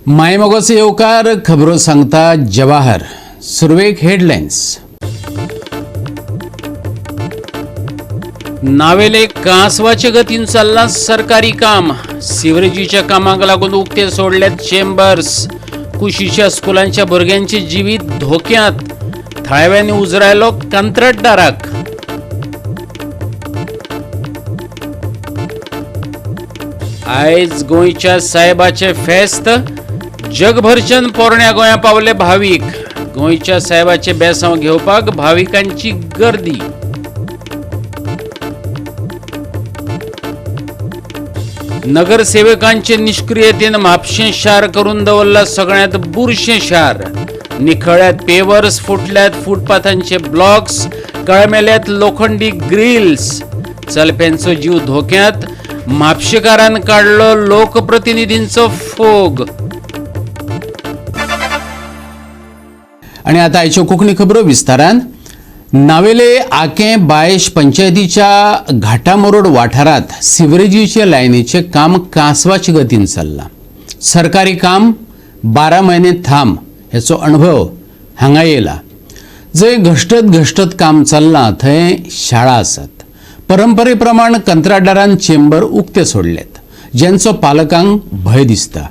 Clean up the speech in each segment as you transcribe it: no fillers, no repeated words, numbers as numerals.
मायमोगाचो येवकार. खबरो सांगता जवाहर. सुरवेक हेडलायन्स. नावेले कांसवाचे गतीन चल्लां सरकारी काम. सिवरेजीच्या कामाक लागून उक्ते सोडल्यात चेंबर्स. कुशीच्या स्कुलांच्या भुरग्यांचे जिवीत धोक्यांत. थळाव्यांनी उजरायलो कंत्राटदाराक. आयज गोंयच्या साहेबाचे फेस्त. जगभरच्यान पोरण्या गोंया पावले भावीक. गोंयच्या साहेबाचे बेसांव घेवपाक भाविकांची गर्दी. नगरसेवकांचे निष्क्रियतेन म्हापशें शार करून दवरला सगळ्यांत बुरशें शार. निखळ्यात पेवर्स, फुटल्यात फुटपाथांचे ब्लॉक्स, कळमेल्यात लोखंडी ग्रिल्स. चलप्यांचो जीव धोक्यांत. म्हापशेकारान काडलो लोकप्रतिनिधींचो फोग. आणि आता आयच्यो कोंकणी खबरो विस्तारान. नावेले आकें बायश पंचायतीच्या घाटामोरड वाठारांत सिवरेजीचे लायनीचें काम कांसवाचे गतीन चल्लां. सरकारी काम 12 म्हयने थांब हेचो अणभव हांगा येयला. जंय घश्टत घश्टत काम चल्लां थंय शाळा आसात. परंपरे प्रमाण कंत्राटदारान चेंबर उक्ते सोडल्यात, ज्यांचो पालकांक भंय दिसता.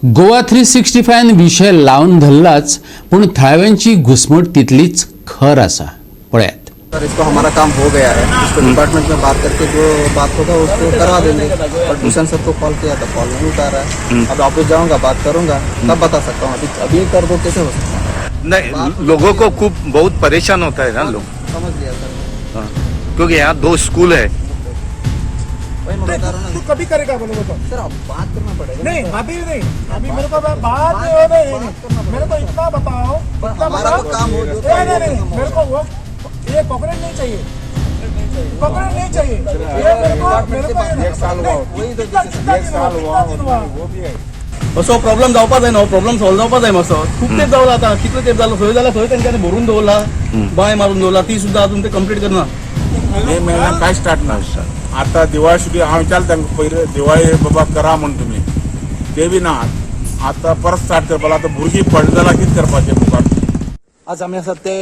गोवा 365 विशय लावन धरलाच, पूण थळाव्यांची घुसमट तितलीच खर आसा. पळयात. सर, इसको हमारा काम हो गया है. इसको डिपार्टमेंट में बात करके जो बात होगा उसको करवा देंगे. और भूषण सर को कॉल किया था, कॉल नहीं उठा रहा है. अब ऑफिस जाऊंगा, बात करूंगा, तब बता सकता हूँ. अभी अभी कर दो, कैसे हो सकता है? नहीं, लोगों को खूब बहुत परेशान होता है ना लोग. समझ लिया सर. हाँ। क्योंकि यहाँ दो स्कूल है. वही मैं बता रहा हूँ तू ना. कभी करेगा, बोलो बताओ. सर, अब बात करना पड़ेगा. नहीं, अभी नहीं. अभी मेरे को बात नहीं, नहीं, नहीं, मेरे को इतना बताओ, इतना हमारा बताओ. तो काम हो जो. नहीं नहीं नहीं, मेरे को वो ये कॉकरेट नहीं चाहिए, कॉकरेट नहीं चाहिए. ये मेरे को एक साल हुआ. नहीं, कितना कितना दिन हुआ, कितना दिन हुआ? वो भी है. असो प्रॉब्लेम जावपा जायना. हो प्रॉब्लेम सॉल्व जावपा जाय मातसो. खूब तेंप जावला आतां. कितलो तेंप जालो, खंय जाल्यार खंय तेंच्यांनी भरून दवरला, बांय मारून दवरला, ती सुद्दां अजून ते कंप्लीट करना. मे महिन्यात काय स्टार्ट ना. आता दिवाळी सुटी. हांव विचारलें तांकां पयलीं दिवाळी बाबा करा म्हूण तुमी, ते बी ना. आतां परत स्टार्ट करपाक. आतां भुरगीं पडले जाल्यार कितें करपाचें मुखार? आज आमी आसात ते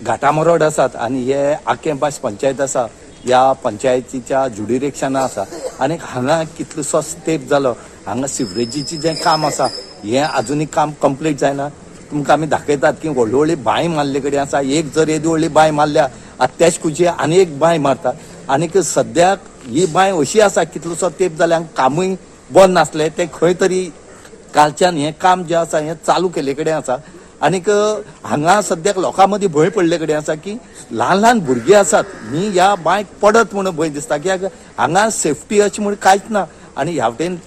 घाटामोरड आसात आनी हे आकें बाश पंचायत आसा. ह्या पंचायतीच्या जुडिरेक्षाना आसा आनी हांगा कितलोसोच तेंप जालो, हांगा सिवरेजीचें जें काम आसा हें आजुनूय काम कंप्लीट जायना. तुमकां आमी दाखयतात की व्हडली व्हडली बांय मारले कडेन आसा. एक जर येदी व्हडली बांय मारल्या, आतां त्याच कुशी आनी एक बांय मारता. आनीक सद्याक ही बांय अशी आसा, कितलोसो तेंप जाले हांगा कामूय बंद नासलें. तें खंय तरी कालच्यान हें काम जें आसा हें चालू केल्ले कडेन आसा. आनीक हांगा सद्याक लोकां मदीं भंय पडले कडेन आसा की ल्हान ल्हान भुरगीं आसात, ही ह्या बांयक पडत म्हणून भंय दिसता, कित्याक हांगा सेफ्टी अशी म्हूण कांयच ना. आनी ह्या वटेन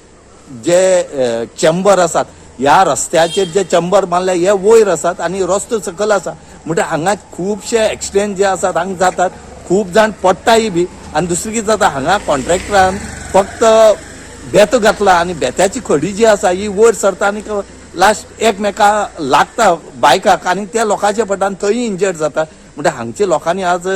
जे चेंबर आसात, ह्या रस्त्याचेर जे चेंबर मारले हे वयर आसात आनी रस्तो सकयल आसा. म्हणटा हांगा खुबशे एक्सिडेंट जे आसात हांगा जातात, खूब जाण पडटाय बी. आनी दुसरें कितें जाता, हांगा कॉन्ट्रॅक्टरान फक्त बेत घातला आनी बेत्याची खडी जी आसा ही वयर सरता आनी लास्ट एकमेका लागता बायकाक आनी त्या लोकांच्या पडटा आनी थंय इंजर्ड जाता. म्हणटा हांगच्या लोकांनी आज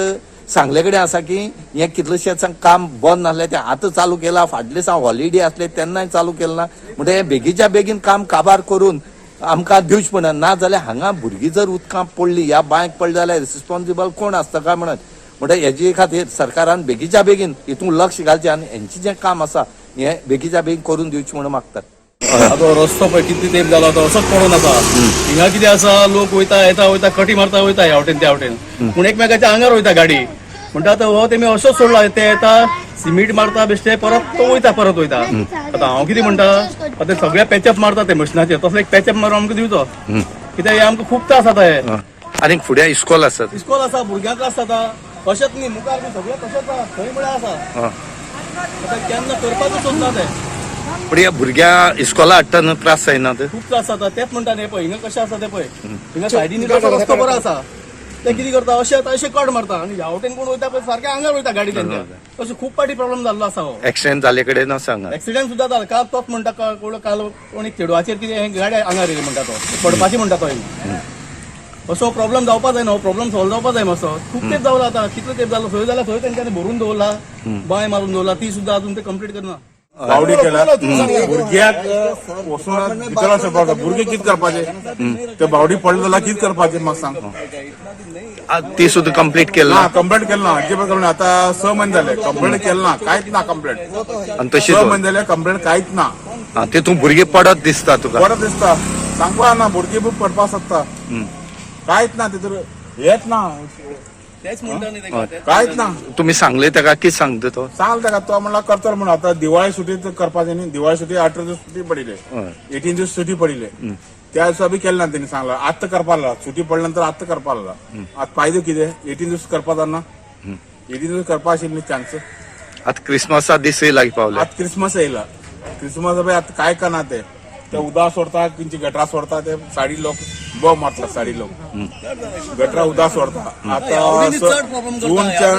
सांगले कडेन आसा की हें कितलेशेच काम बंद नासलें, तें आतां चालू केलां. फाटले दिसा हॉलिडे आसले तेन्नाय चालू केलें ना. म्हणटा हें बेगीच्या बेगीन काम काबार करून आमकां दिवचें पडना. ना जाल्यार हांगा भुरगीं जर उदकांत पडली, ह्या बांयक पडली जाल्यार रिस्पॉन्सिबल कोण आसता काय म्हणत. म्हणटा हेजे खातीर सरकारान बेगीच्या बेगीन हितून लक्ष घालचें आनी हेंचें जें काम आसा हें बेगीच्या बेगीन करून दिवचें म्हणून मागतात. आतां रस्तो पळय कितले तेंप जालो, आतां असोच पडून आसा. हिंगा कितें आसा, लोक वयता येता वयता, कटी मारता वयता ह्या वटेन त्या वटेन, पूण एकमेकाच्या आंगार वयता गाडी. म्हणटा आतां हो तेमी असोच सोडला. ते येता, सिमीट मारता बेश्टे, परत तो वयता, परत वयता. आतां हांव कितें म्हणटा, आतां सगळे पॅचअप मारता ते मशिनाचेर, तसो एक पॅचअप मारून आमकां दिवचो, कित्याक हे आमकां खूब त्रास जाता हे. आनी फुडें इस्कॉल आसात. इस्कोल आसा, भुरग्यांक त्रास जाता. तशेंच न्ही, मुखार बी सगळें तशेंच आसा, थंय म्हळ्यार आसा. आतां केन्ना करपाचो सोदना ते. पूण ह्या भुरग्यां इस्कॉला हाडटना त्रास जायना ते? खूब त्रास जाता, तेच म्हणटा न्ही. पळय हिंगा कशें आसा तें पळय. हिंगा सायडीन तसो रस्तो बरो आसा, ते कितें करता, अशें येता, अशें कट मारता आनी ह्या वटेन कोण वयता पळय, सारकें आंगार वयता गाडी तेंच्या. अशें खूब फावटी प्रॉब्लेम जाल्लो आसा हो. एक्सिडेंट जाले कडेन आसा हांगा. एक्सिडेंट सुद्दां जाला काल. तोच म्हणटा, कोण काल कोण एक चेडवाचेर कितें गाडी आंगार येयली म्हणटा, तो पडपाची म्हणटा तो. असो प्रॉब्लेम जावपा जायना. हो प्रॉब्लेम सॉल्व जावपा जाय मातसो. खूब तेंप जावला आतां. कितलो तेंप जालो, खंय जाल्यार खंय तेंच्यांनी भरून दवरला, बांय मारून दवरला, ती सुद्दां अजून ते कंप्लीट करना. बावडी केला भुरग्याक वचून भितर वचपाक भुरगे कितें करपाचे ते बावडी पडले जाल्यार कितें करपाचें म्हाका सांग. ती सुद्दां कंप्लीट केलं ना कंप्लेंट केलं ना अजिबात कंप्लेंट. आता 6 महिने झाले कंप्लेंट केलं ना, कांयच ना कंप्लेंट. आनी तशीच 6 महिने झाले कंप्लेंट कांयच ना. तितून भुरगे पडत दिसता तुका. बरें दिसता सांगपा ना भुरगीं बी पडपाक शकता. कांयच ना तितून हेच ना तेच म्हणटा न्ही तेका, तेच. कांयच ना. तुमी सांगले ताका कितें सांगता तो? सांगल ताका तो म्हणला करतलो म्हणून. आता दिवाळी सुटी करपाचें न्ही, दिवाळी सुटी 18 दीस सुटी पडिल्ले, 18 दीस सुटी पडिल्ले त्या दिसा बी केलें ना तेणी. सांगला आत्तां करपाक लागला, सुटी पडल्या नंतर आत्तां करपाक लागला. आतां फायदो कितें 18 दीस करपा जाना, 18 दीस करपा आशिल्ली चान्स. आतां क्रिसमसा दिसय लागीं पावले. आतां क्रिसमस येयला, क्रिसमस बी आतां काय करना ते ते उदक सोडता, तेंची गटरां सोडता, ते साडी लोक बोब मारता, साडी लोक गटरां उदक सोडता. आतां जूनच्या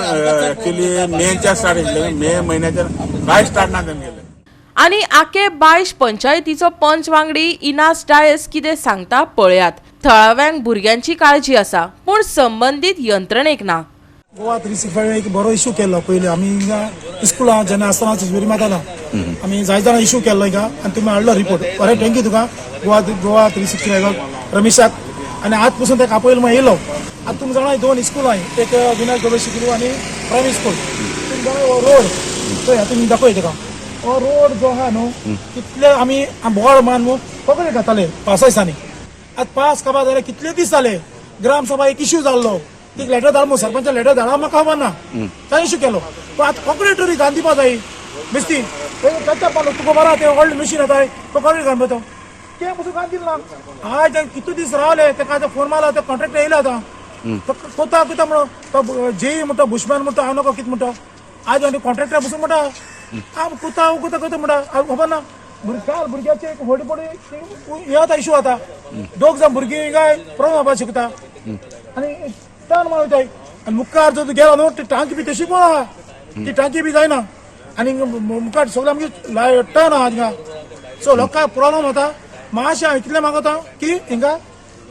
एक्चुअली मेच्या स्टार्ट, मे म्हयन्याच्या काय स्टार्ट ना तेमगेले. आनी आके बायश पंचायतीचो पंच वांगडी इनास डायस कितें सांगता पळयात. थळाव्यांक भुरग्यांची काळजी आसा पूण संबंदीत यंत्रणेक ना. गोवा 365 एक बरो इशू केल्लो पयलीं आमी हिंगा इस्कुला जेन्ना आसतना चिचवेरी माताला आमी जायत जाणां इशू केल्लो हिंगा आनी तुमी हाडलो रिपोर्ट. बरें thank you तुका गोवा गोवा 365 रमेशाक. आनी आज पसून ताका आपयलो म्हण येयलो. आतां तुमी जाणा 2 इस्कूल आहाय, एक विनायक गवे शिकलो आनी प्रायमरी स्कूल. तुमी जाणा हो रोड पळय तुमी दाखय ताका हो रोड जो आहा न्हू कितले आमी बोवाळ मान न्हू कॉन्क्रीट घाताले पावसा दिसांनी. आतां पास काबार जाल्यार कितले दीस जाले ग्रामसभा एक इश्यू जाल्लो, तीक लेटर धाड म्हणून सरपंचा लेटर धाडा म्हाका खबर ना ताणें इश्यू केलो. पूण आतां कॉन्क्रीट तरी घालून दिवपा जाय बेस्ती करता पालो तुका बरो तें व्हडलें मशीन येताय तो कॉन्क्रीट घालून वता तें पसून घालून दिलें ना. आयज कितले दीस रावले तेका आतां फोन मारला तो कॉन्ट्रॅक्टर येयलो आतां तो कोता कितें म्हणून तो जेई म्हणटा बुशमॅन म्हणटा हांव नको कितें म्हणटा. आज आनी कॉन्ट्रॅक्टर पसून म्हणटा हांव कुता कुता कुता म्हणटा खबर ना. काल भुरग्याचे एक व्हडली पडली हे आतां इशू जाता, दोग जाण भुरगीं हिंगाय प्रॉब्लम जावपाक शकता आनी टर्न मारून वयताय. आनी मुखार जर तूं गेलो न्हू ती टांकी बी तशी पण आहा, ती टांकी बी जायना आनी मुखार सगळें आमगे टर्न आहा हिंगा. सो लोकांक प्रॉब्लम जाता. मातशें हांव इतलें मागता की हिंगा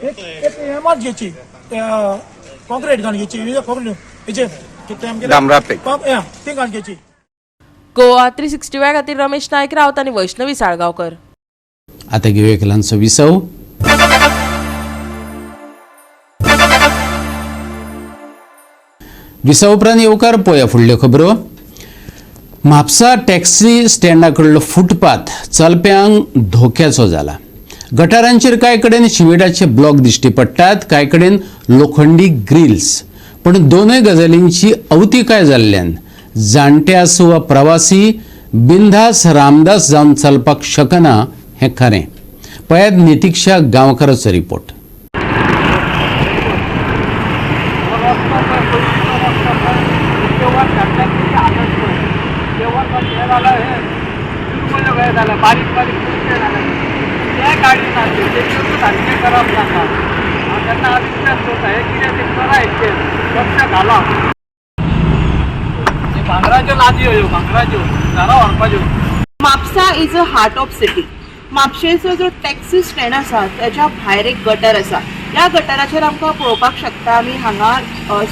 एक एक हें मात घेवची कॉन्क्रीट घालून घेवची, कॉन्क्रीट हेचेर कितें आमगेलें डांबरा पेक ती घालून घेवची. गोवा 365 खातीर रमेश नायक रावत आनी वैष्णवी साळगांवकर. आतां घेवया एक ल्हानसो विसव. विसव उपरांत येवकार पळोवया फुडल्यो खबरो. म्हापसा टॅक्सी स्टँडा कडलो फुटपाथ चलप्यांक धोक्याचो जाला. गटारांचेर कांय कडेन शिमिटाचे ब्लॉक दिश्टी पडटात, कांय कडेन लोखंडी ग्रिल्स. पूण दोनूय गजालींची अवतिकाय जाल्ल्यान जाणटे आसूं वा प्रवासी बिंदास रामदास जावन चलपाक शकना हें खरें. पळयात नितिक्षा गांवकाराचो रिपोर्ट. बारीक बारीक ते गाडी सारकें करप नाका. हांव तेन्ना रिक्वेस्ट करता हें कितें तें करा, हेचेर लक्ष घाला. भांगराच्यो लादयो ह्यो भांगराच्यो घरा व्हरपाच्यो. Mapusa is a heart of city. म्हापशेचो जो टॅक्सी स्टँड आसा त्याच्या भायर एक गटर आसा. ह्या गटराचेर आमकां पळोवपाक शकता आमी हांगा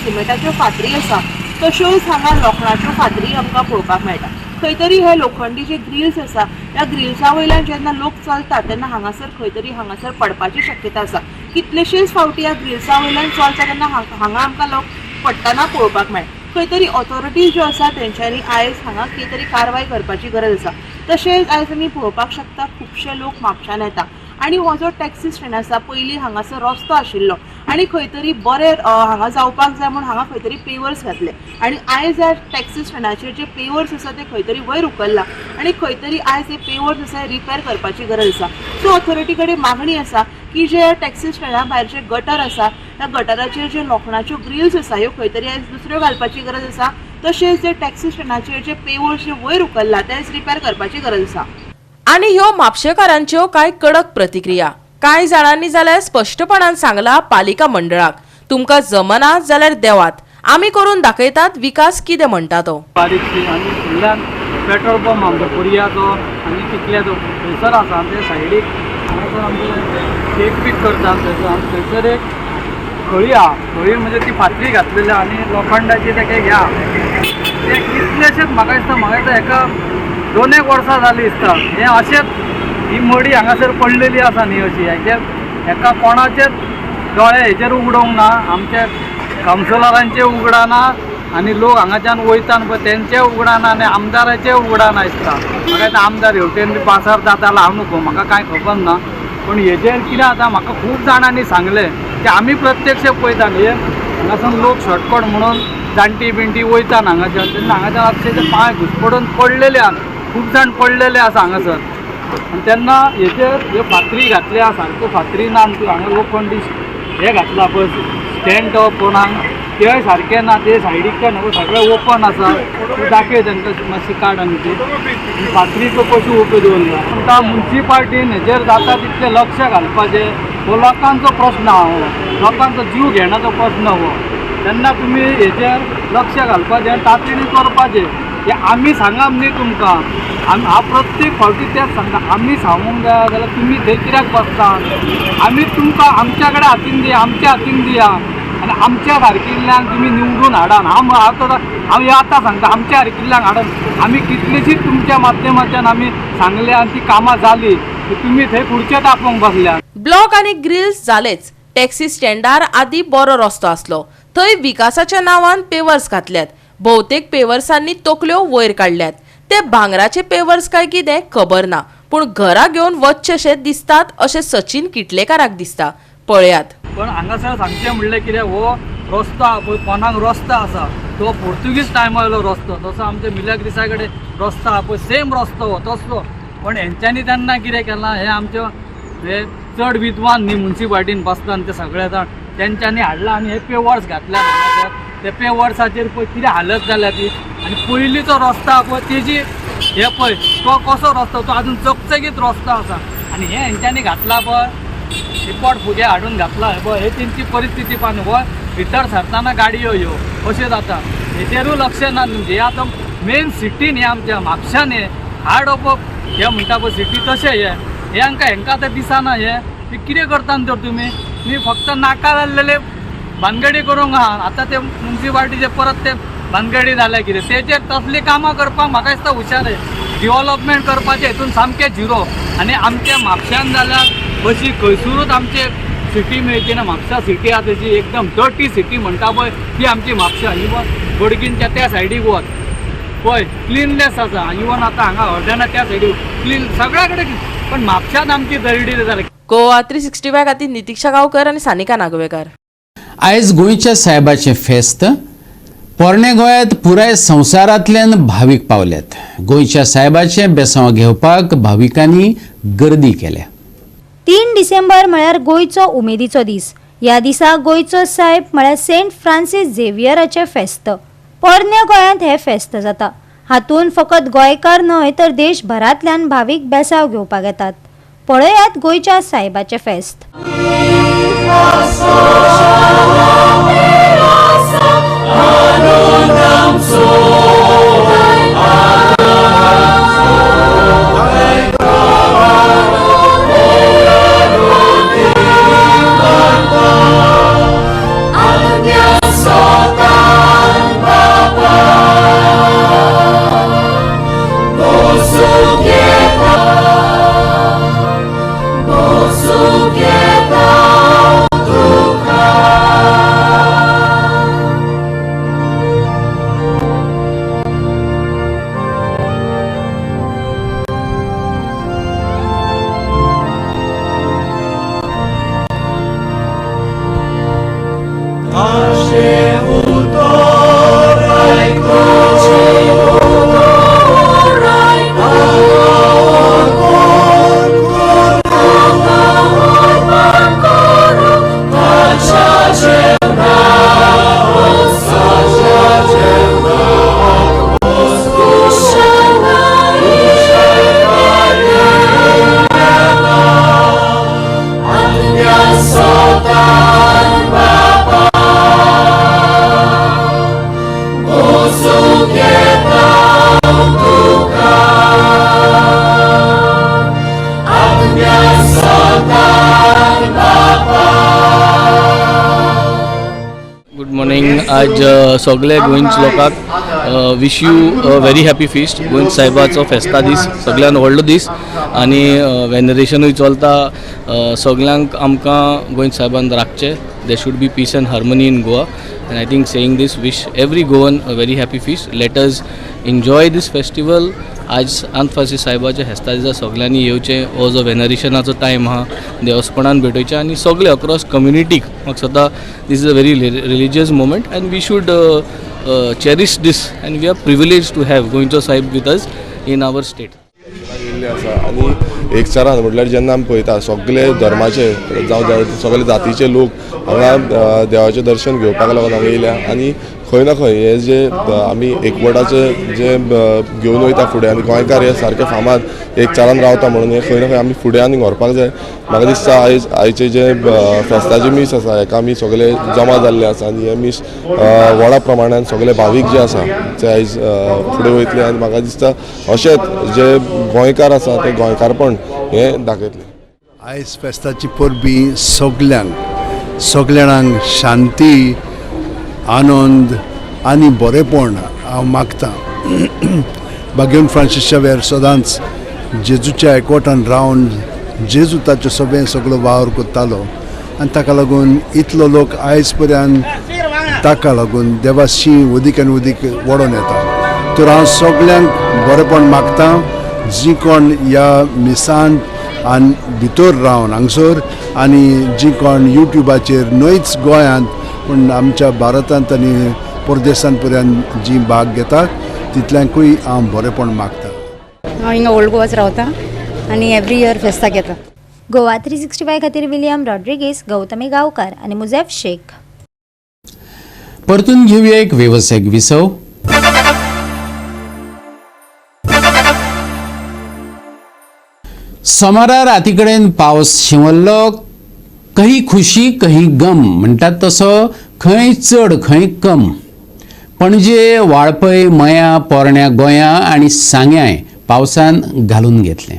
सिमेंटाच्यो फातरी आसा, तश्योच हांगा लोखणाच्यो फातरी आमकां पळोवपाक मेळटा. खंय तरी हे लोखंडी जे ग्रिल्स आसा ह्या ग्रिल्सा वयल्यान जेन्ना लोक चलतात तेन्ना हांगासर खंय तरी हांगासर पडपाची शक्यता आसा. कितलेशेच फावटी ह्या ग्रिल्सा वयल्यान चलता तेन्ना हांगा आमकां लोक पडटना पळोवपाक मेळटा. खंय तरी ऑथॉरिटीज ज्यो आसा तेंच्यांनी आयज हांगा कितें तरी कारवाय करपाची गरज आसा. तशेंच आयज आमी पळोवपाक शकता खुबशे लोक म्हापशान येता आनी हो जो टॅक्सी स्टँड आसा पयलीं हांगासर रस्तो आशिल्लो आनी खंय तरी बरें हांगा जावपाक जाय म्हूण हांगा खंय तरी पेवर्स घातले आनी आयज ह्या टॅक्सी स्टँडाचेर जे पेवर्स आसा ते खंय तरी वयर उखल्ला आनी खंय तरी आयज हे पेवर्स आसा रिपेर करपाची गरज आसा. सो ऑथॉरिटी कडेन मागणी आसा की जे टॅक्सी स्टँडा भायर जे गटर आसा त्या गटराचेर जे लोखणाच्यो ग्रिल्स आसा ह्यो खंय तरी आयज दुसऱ्यो घालपाची गरज आसा. तशेंच जे टॅक्सी स्टँडाचेर जे पेवर्स जे वयर उखल्ला ते आयज रिपेर करपाची गरज आसा. आनी ह्यो म्हापशेकारांच्यो कांय कडक प्रतिक्रिया. कांय जाणांनी जाल्यार स्पश्टपणान सांगला पालिका मंडळाक तुमकां जमना जाल्यार देवात, आमी करून दाखयतात विकास कितें म्हणटा तो. बारीकशी आनी फुडल्यान पेट्रोल पंप आमचो पुरयाचो आनी चिखल्याचो थंयसर आसा. आमच्या सायडीक हांगासर आमचे शेक बीक करतात थंयसर. थंयसर एक खळी आहा, खळी म्हणजे ती फातरी घातलेली आनी लोखंडाची तेका हे आहा. ते कितलेशेच म्हाका दिसता एका 2 एक वर्सां जालीं दिसता हें अशेंच ही मडी हांगासर पडलेली आसा न्ही अशी हेचेर हेका कोणाचेच दोळे हेचेर उगडोवंक ना, आमचे कावन्सिलरांचे उगडाना आनी लोक हांगाच्यान वयता पळय तेंचे उगडाना आनी आमदाराचे उगडाना दिसता. म्हाका दिसता आमदार हेवटेन बी पासार जाता हांव नको, म्हाका कांय खबर ना. पूण हेजेर कितें जाता म्हाका खूब जाणांनी सांगलें की आमी प्रत्यक्ष पळयता न्ही, हांगासून लोक शॉर्टकट म्हणून जाणटी बिणटी वयता हांगाच्यान, तेन्ना हांगाच्यान अक्षरशः पांय घुसपडून पडलेले आसा, खूब जाण पडलेले आसा हांगासर. आनी तेन्ना हेजेर ह्यो फातरी घातल्या सारक्यो फातरी ना, आमच्यो हांगा लोखंडी हें घातलां पळय स्टँड टॉप कोणाक तेय सारकें ना, ते सायडीक न्हू सगळें ओपन आसा, तूं दाखय तांकां मातशी काड आनी ती फातरी पळय कशी ओपी दवरल्या. आमकां मुन्सिपाल्टीन हेजेर जाता तितलें लक्ष घालपाचें, हो लोकांचो प्रस्न आहा, हो लोकांचो जीव घेण्याचो प्रस्न हो. तेन्ना तुमी हेजेर लक्ष घालपाचें आनी तातडीन करपाचें. हें आमी सांगप न्ही तुमकां, आमी हांव प्रत्येक फावटी तेंच सांगता, आमी सांगूंक जाय जाल्यार तुमी थंय कित्याक बसता? आमी तुमकां आमच्या कडेन हातीन दिया, आमच्या हातीन दिया आनी आमच्या सारकिल्ल्यांक तुमी निवडून हाडान. हांव हांव हें आतां सांगता, आमच्या सारकिल्ल्यांक हाडान. आमी कितलीशीच तुमच्या माध्यमांतल्यान आमी सांगलें आनी ती कामां जाली, तुमी थंय खुर्चेत आपोवंक बसल्या. ब्लॉक आनी ग्रिल्स जालेच, टॅक्सी स्टँडार आदी बरो रस्तो आसलो, थंय विकासाच्या नांवान पेवर्स घातल्यात. भोवतेक पेवर्सांनी तकल्यो वयर काडल्यात. ते भांगराचे पेवर्स काय कितें खबर ना, पूण घरा घेवन वचचेशे दिसतात अशें सचिन किटलेकाराक दिसता. पळयात. पण हांगासर सांगचें म्हणलें कितें, हो रस्तो आहा पळय कोणाक रस्तो आसा तो पोर्तुगीज टायमा वयलो रस्तो, तसो आमच्या मिलाग्रिसा कडेन रस्तो आहा पळय सेम रस्तो हो तसलो. पण हेंच्यांनी तेन्ना कितें केलां, हे आमचे हे चड विद्वान न्ही मुन्सिपाल्टीन बसता ते सगळे जाण, तेंच्यांनी हाडला आनी हे पेवर्स घातल्या हांगासर. ते पेवर्साचेर पळय कितें हालत जाल्या ती. आनी पयलींचो रस्तो आहा पळय तेजी हे पळय तो कसो रस्तो, तो आजून चकचकीत रस्तो आसा आनी हे हेंच्यांनी घातला पळय रिपोर्ट फुगे हाडून घातला पळय, हे तेंची परिस्थिती पान पळय भितर सरतना गाडयो ह्यो अशें जाता. हेचेरूय लक्ष ना तुमचें. हे आतां मेन सिटीन हे आमच्या म्हापशान हे हार्ड ऑफ हे म्हणटा पळय सिटी तशें हे हे हांकां हेंकां आतां दिसना. हे कितें करता तर तुमी, तुमी फक्त नाका जाल्लेले भानगडी करूंक आहा. आतां ते मुन्सिपाल्टीचे परत ते भानगडी जाल्या कितें तेचेर तसलीं कामां करपाक म्हाका दिसता हुशार आहे. डिवॉलपमेंट करपाचें हितून सामकें झिरो. आनी आमच्या म्हापशान जाल्यार अशी खंयसरूच आमचे सिटी मेळची ना. म्हापसा सिटी आहा तशी एकदम डर्टी सिटी म्हणटा पळय ती आमची म्हापसा. इवन बडगीनच्या त्या सायडीक वच पळय क्लिननेस आसा, इवन आतां हांगा हळदणा त्या सायडीक क्लीन सगळ्या कडेन, पण म्हापशान आमची दर्डी जाली. गोवा 365 खातीर नितिक्षा गांवकर आनी सानिका नागवेकर. आयज गोंयच्या साहेबाचें फेस्त. पोरणे गोंयांत पुराय संवसारांतल्यान भावीक पावल्यात. गोंयच्या साहेबाचें बेसांव घेवपाक भाविकांनी गर्दी केल्या. 3 डिसेंबर म्हळ्यार गोंयचो उमेदीचो दीस. ह्या दिसा गोंयचो सायब म्हळ्यार सेंट फ्रांसीस झेवियराचें फेस्त. पोरण्या गोंयांत हें फेस्त जाता. हातूंत फकत गोंयकार न्हय तर देशभरांतल्यान भावीक बेसांव घेवपाक येतात. पळयात गोंयच्या सायबाचें फेस्त. Good morning. आज सगळे गोंयच्या लोकांक Wish you a very happy feast. Govind साहेबाचो फेस्ता दीस सगळ्यान व्हडलो दीस आनी वेनरेशनूय चलता. सगळ्यांक आमकां Govind साहेबान राखचें. There should be peace and harmony in Goa, and I think saying this, wish every Goan a very happy feast. Let us enjoy this festival. आज सांत फ्रांसीस साहेबाच्या फेस्ता दिसा सगळ्यांनी येवचें. हो जो वेनरेशनाचो टायम आहा, देवस्पणान भेटोवचें आनी सगळे अक्रॉस कम्युनिटीक म्हाका दिसता this is a very religious moment and we should cherish this, and we are privileged to have गोंयचो साहेब with us in our state. येयल्ले आसा आनी एकचारान म्हटल्यार जेन्ना आमी पळयता सगळे धर्माचे जावं सगळे जातीचे लोक हांगा देवाचें दर्शन घेवपाक लागून हांगा येयल्या आनी खंय ना खंय हे जे आमी एकवटाचे जे घेवन वयता फुडें आनी गोंयकार हे सारके फामाद एकचारान रावता म्हणून हे खंय ना खंय आमी फुडें आनी व्हरपाक जाय. म्हाका दिसता आयज आयचे जे फेस्ताचे मीस आसा हेका आमी सगळे जमा जाल्ले आसा आनी हे मीस व्हडा प्रमाणान सगळे भावीक जे आसा ते आयज फुडें वयतले आनी म्हाका दिसता अशेंच जे गोंयकार आसा ते गोंयकारपण हें दाखयतले. आयज फेस्ताची परबी सगल्यांक, सगळ्यांक शांती, आनंद आनी बरेपण हांव मागतां. बागेवन फ्रांसीस शावेर सदांच जेजूच्या एकवटान रावन जेजू ताचो सगळें सगळो वावर करतालो आनी ताका लागून इतलो लोक आयज पर्यंत ताका लागून देवाशी उदीक आनी उदीक वडोवन येता. तर हांव सगल्यांक बरेपण मागतां, जी कोण ह्या मिसान आनी भितर रावन हांगसर आनी जी कोण युट्यूबाचेर न्हयच गोंयांत पूण आमच्या भारतांत आनी परदेसांत पर्यंत जी भाग घेतात तितल्यांकूय हांव बरेपण मागता. हांव हिंगा ओल्ड गोवाच रावता आनी एवरी इयर फेस्ताक येता. गोवा 365 खातीर विलियम रॉड्रिगीस, गौतमी गांवकार आनी मुझेफ शेख. परतून घेवया एक वेवसायीक विसव. सोमारा राती कडेन पावस शिंवल्लो. कहीं खुशी कहीं गम म्हणटात तसो खंय चड खंय कम. पणजे, वाळपय, मया, पोरण्या गोंया आनी सांग्याय पावसान घालून घेतलें.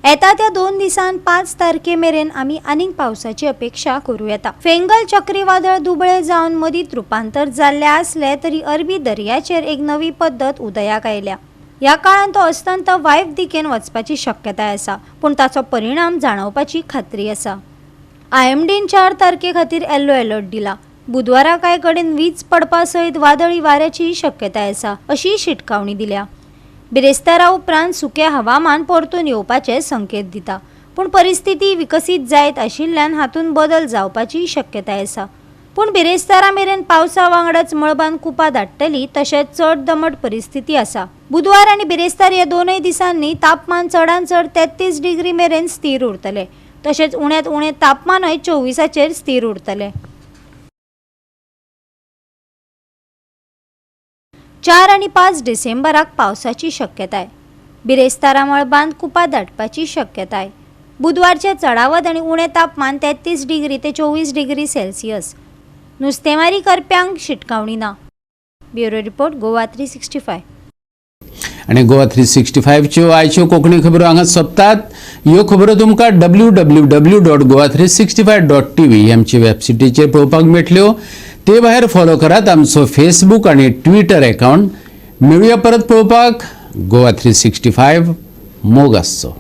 येता त्या 2 दिसान 5 तारखे मेरेन आमी आनीक पावसाची अपेक्षा करूं येता. फेंगल चक्रीवादळ दुबळे जावन मदींत रुपांतर जाल्लें आसलें तरी अरबी दर्याचेर एक नवी पद्दत उदयाक आयल्या. ह्या काळांत तो अस्तंत वायव्य दिकेन वचपाची शक्यताय आसा, पूण ताचो परिणाम जाणवपाची खात्री आसा. आयएमडीन 4 तारखे खातीर येल्लो अलर्ट दिला. बुधवारा कांय कडेन वीज पडपा सयत वादळी वाऱ्याची शक्यताय आसा अशी शिटकावणी दिल्या. बिरेस्तारा उपरांत सुकें हवामान परतून येवपाचे संकेत दिता, पूण परिस्थिती विकसीत जायत आशिल्ल्यान हातूंत बदल जावपाची शक्यताय आसा. पूण बिरेस्तारा मेरेन पावसा वांगडाच मळबान कुपां दाट्टली, तशेंच चड दमट परिस्थिती आसा. बुधवार आनी बिरेस्तार ह्या 2 दिसांनी तापमान चडांत चड 33 डिग्री मेरेन स्थिर उरतलें, तशेंच उण्यांत उणें तापमानय 24चेर स्थिर उरतलें. 4 आनी 5 डिसेंबराक पावसाची शक्यताय. बिरेस्तारा मळबांत कुपां दाटपाची शक्यताय. बुधवारचें चडावत आनी उणें तापमान 33 डिग्री ते 24 डिग्री सेल्सियस. नुस्तेमारी करप्यांक शिटकावणी ना. Bureau report, Goa 365. आनी गोवा 365च्यो आयच्यो कोंकणी खबरो हांगा सोंपतात. ह्यो खबरो तुमकां www.goa365.tv आमचे वेबसायटीचेर पळोवपाक मेळटल्यो. ते भायर फॉलो करात आमचो फेसबूक आनी ट्विटर अकावंट. मेळुया परत पळोवपाक. गोवा 365 मोग आसचो.